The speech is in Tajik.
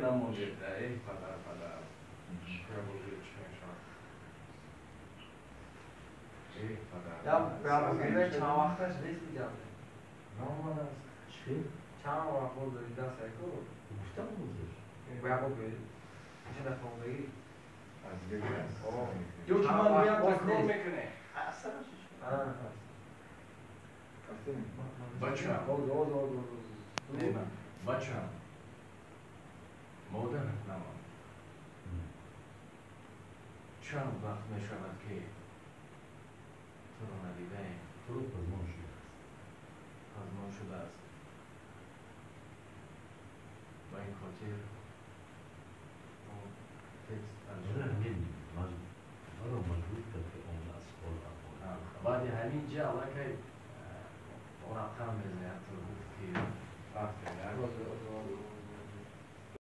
Намондед, эй падар, падар. Эй падар. Чанд вақташ нест дигам. Наомадааст. Чӣ? Чанд вақт боз доридаст айку? Гуфтам ҳозир. Баябо гӯед. Чӣ дафъа омадагӣ? Аз дигар аст. Ё ки ман гӯям, такрор мекунем. Бачам. Бачам. Модарат намонд. Чанд вақт мешавад, ки туро надидаем. Туро пазмон шудааст. Пазмон шудааст. Ба ин хотир текст ҳамин маро маҷбур кард, ки омада аз ҳол аҳвол. Баъди ҳамин ҷа аллакай рақам мезанад, гуфт, ки рафтем.